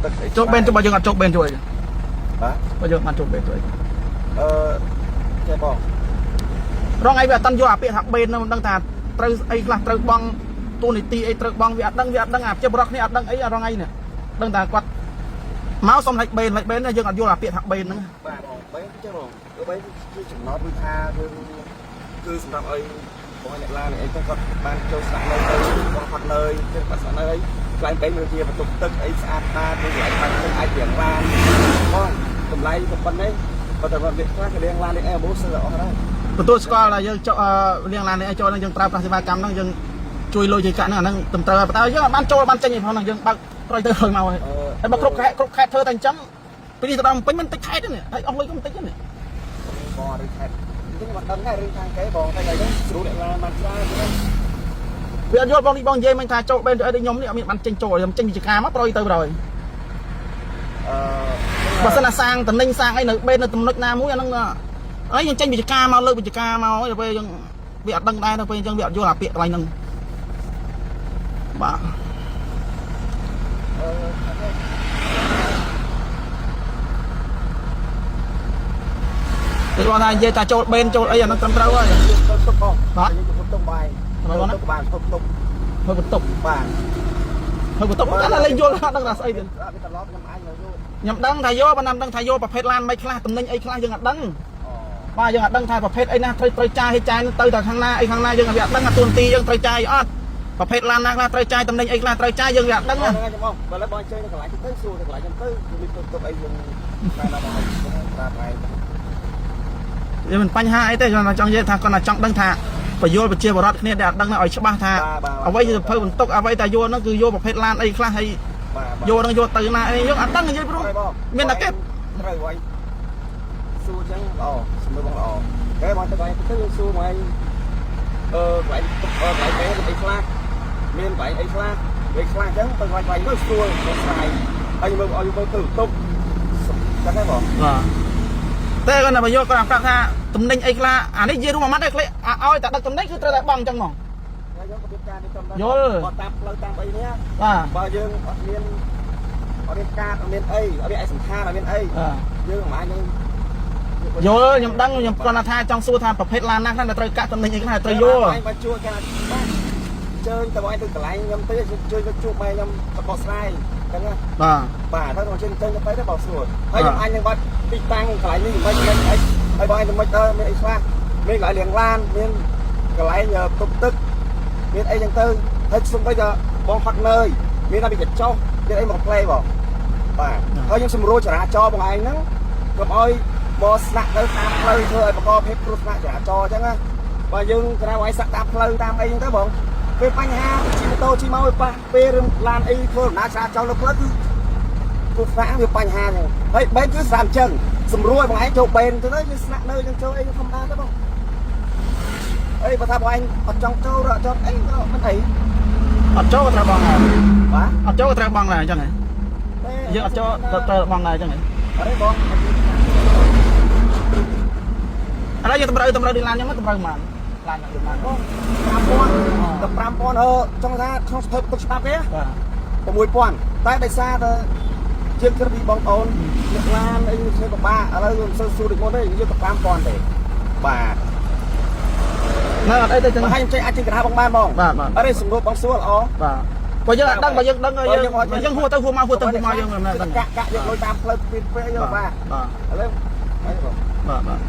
ទឹកអី ចូលបេនចូលបើយើងអត់ចូលបេនជួយ បាទ បើយើងបានចូលបេនជួយ អឺចេះបង រងឯងវាអត់តាន់យកអាពាក្យថាបេនហ្នឹងមិនដឹងថាត្រូវអីខ្លះត្រូវបងទូនីតិអីត្រូវបងវាអត់ដឹងវាអត់ដឹងអាជាបរោះគ្នាអត់ដឹងអីរងឯងនេះដឹងតែគាត់មកសុំលេខបេនលេខបេនយើងអត់យល់អាពាក្យថាបេនហ្នឹង បាទបងបេនចេះបងបេនជាចំណតមួយថាយើងគឺសម្រាប់ឲ្យបងអ្នកឡានអីទៅគាត់បានចូលស្នាក់នៅទៅបងគាត់នៅជិះគាត់ស្នាក់នៅអីកន្លែងបេនវាជាបន្ទប់ទឹកអីស្អាតបាតមានកន្លែងបាញ់ទឹកអាចរៀងឡានបងតម្លៃក៏ប៉ុណ្ណេះបើតែវាខ្លះគេរៀងឡាននេះអីអាបូសអស់ហើយ ទទួលស្គាល់ថាយើងចុះលៀងឡាននេះឲ្យចូលហ្នឹងយើងប្រើប្រាស់សេវាកម្មហ្នឹងយើងជួយលុយជួយកាក់ហ្នឹងអាហ្នឹងត្រឹមត្រូវហើយប៉ុន្តែយើងអត់បានចូលបានចេញអីផងហ្នឹងយើងបើកប្រយទៅហើយមកហើយហើយបើគ្រប់ខេត្តគ្រប់ខេត្តធ្វើតែអញ្ចឹងពីនេះទៅដល់ពេញមិនតិចខេត្តទេនេះហើយអស់លុយក៏មិនតិចទេនេះ បងរឿងខេត្តអញ្ចឹងមិនដឹងដែររឿងខាងគេបងតែឥឡូវស្រួលអ្នកឡានបានច្រើនទេ វាអត់យល់បងនេះបងនិយាយមិនថាចូលបេនទៅអីដូចខ្ញុំនេះអត់មានបានចេញចូលខ្ញុំចេញវិជ្ជាការមកប្រយទៅប្រយ អឺ បើសិនណាសាងតំណែងសាងអីនៅបេននៅចំណុចណាមួយអាហ្នឹងអីយើងចេញវិជ្ជាការមកលើកវិជ្ជាការមកហើយពេលយើងវាអត់ដឹងដែរទៅពេលអញ្ចឹងវាអត់យល់អាពាក្យកន្លែងហ្នឹងបាទ អឺ គេគាត់ថានិយាយថាចូលបេនចូលអីអាហ្នឹងត្រឹមត្រូវហើយ យើងទៅទុកបងយើងទៅទុកបាយទុកបានទុកទុក ធ្វើបន្ទប់ បាទ ធ្វើបន្ទប់គាត់ថាលេងយល់អត់ដឹងថាស្អីទេ អត់វាត្រឡប់ខ្ញុំអាចយកយល់ ខ្ញុំដឹងថាយកប៉ុន្តែមិនដឹងថាយកប្រភេទឡានមិនខ្លះតំណែងអីខ្លះយើងអត់ដឹងបាទយើងអត់ដឹងថាប្រភេទអីណាត្រូវត្រូវចាយឲ្យចាយទៅទៅខាងណាអីខាងណាយើងវាអត់ដឹងថាទួនាទីយើងត្រូវចាយអត់ប្រភេទឡានណាខ្លះត្រូវចាយតំណែងអីខ្លះត្រូវចាយយើងវាអត់ដឹងណា ហ្នឹងហើយបងបើឡើយបងជើញទៅកន្លែងទៅសួរទៅកន្លែងខ្ញុំទៅមានទុកទុកអីយើងតែដល់បងប្រាប់ហើយ វាមិនបញ្ហាអីទេខ្ញុំចង់និយាយថាគាត់តែចង់ដឹងថាបញ្យលប្រជាបរតគ្នាដែលអត់ដឹងឲ្យច្បាស់ថាអ្វីគឺធ្វើបន្ទុកអ្វីតែយកហ្នឹងគឺយកប្រភេទឡានអីខ្លះហើយ បាទ យកហ្នឹងយកទៅណាអីយើងអត់ដឹងនិយាយព្រោះមានតែគេ ត្រូវហើយសួរចឹងល្អសម្រាប់បងល្អតែបងទៅកន្លែងទៅសួរមកឯងអឺកន្លែងទុកកន្លែងបែអីខ្លះមានកន្លែងអីខ្លះអីខ្លះចឹងទៅកន្លែងទៅស្រួលមកស្រាយហើយមើលឲ្យមើលទៅទុកចឹងហ្នឹងបង បាទតែគាត់តែបញ្យលគាត់ប្រាប់ថាតំណែងអីខ្លះអានេះនិយាយរួមមួយម៉ាត់ឯងខ្លះឲ្យតែដឹកតំណែងគឺត្រូវតែបង់អញ្ចឹងហ្មង ហើយយើងក៏មានការនេះត្រឹម យល់ បើតាមផ្លូវតាមអីនេះ បាទ បើយើងអត់មានអត់មានកាតអត់មានអីអត់មានឯកសណ្ឋានអត់មានអី បាទ យើងមិនអាចនឹង យល់ខ្ញុំដឹងខ្ញុំគ្រាន់តែថាចង់សួរថាប្រភេទឡានណាខ្លះដែលត្រូវកាក់តំណែងអីខ្លះត្រូវយល់ បើជួកាបាទជើញទៅឲ្យទៅកន្លែងខ្ញុំទៅជួយទៅជួបម៉ែខ្ញុំទៅបោះស្រាយចឹងណា បាទ បាទទៅជើញទៅទៅទៅបោះស្រួលហើយខ្ញុំអាចនឹងបាត់ទីតាំងកន្លែងនេះមិនមិនអីហើយបងឯងទៅមិនទៅមានអីខ្លះមានកន្លែងលាងឡានមានកន្លែងទប់ទឹកមានអីចឹងទៅហើយសុំទៅបងផាត់នើយមានដល់ពីកញ្ចុះមានអីមកផ្លេបងបាទហើយខ្ញុំសម្រួលចរាចរណ៍បងឯងហ្នឹងកុំឲ្យមកស្នាក់នៅតាមផ្លូវធ្វើឲ្យបង្កភាពគ្រោះថ្នាក់ចរាចរណ៍ចឹងណាបើយើងក្រៅឲ្យសាក់តាមផ្លូវតាមអីចឹងទៅបងពេលបញ្ហាជិះម៉ូតូជិះមកវាប៉ះពេលរឿងឡានអីធ្វើដំណើរចរាចរណ៍លើផ្លូវគឺគ្រោះថ្នាក់វាបញ្ហាចឹងហើយបេនគឺស្រាប់ចឹងសម្រួលឲ្យបងឯងចូលបេនទៅទៅយើងស្នាក់នៅយើងចូលអីធម្មតាទៅបងអីបើថាបងឯងអត់ចង់ចូលឬអត់ចង់អីក៏មិនអី អត់ចូលក៏ត្រូវបង់ដែរ បាទ អត់ចូលក៏ត្រូវបង់ដែរអញ្ចឹងហ៎យើងអត់ចូលក៏ត្រូវបង់ដែរអញ្ចឹងហ៎ អត់ទេបង ឥឡូវយើងតម្រូវតម្រូវដូចឡានខ្ញុំតម្រូវប៉ុន្មានឡានខ្ញុំប៉ុន្មាន បង5000តែ5000អឺចង់ថាក្នុងសភៅទុកច្បាប់ទេ បាទ 6000តែដោយសារតែជាងគិតពីបងប្អូនអ្នកឡានអីធ្វើពិបាកឥឡូវមិនសូវសួរដូចមុនទេយើងក៏5000ទេបាទ នៅអត់អីទេចឹង បើឲ្យខ្ញុំចេញអាចចេញកណ្ដាលបងបានបង បាទបាទ អត់ទេសំណួរបងសួរល្អ បាទបើយើងអត់ដឹងបើយើងដឹងយើងយើងហួរទៅហួរមកហួរទៅហួរមកយើងមិនដឹង កាក់កាក់យកលុយតាមផ្លូវពីពេលយកបាទ បាទ ឥឡូវអីបង បាទបាទ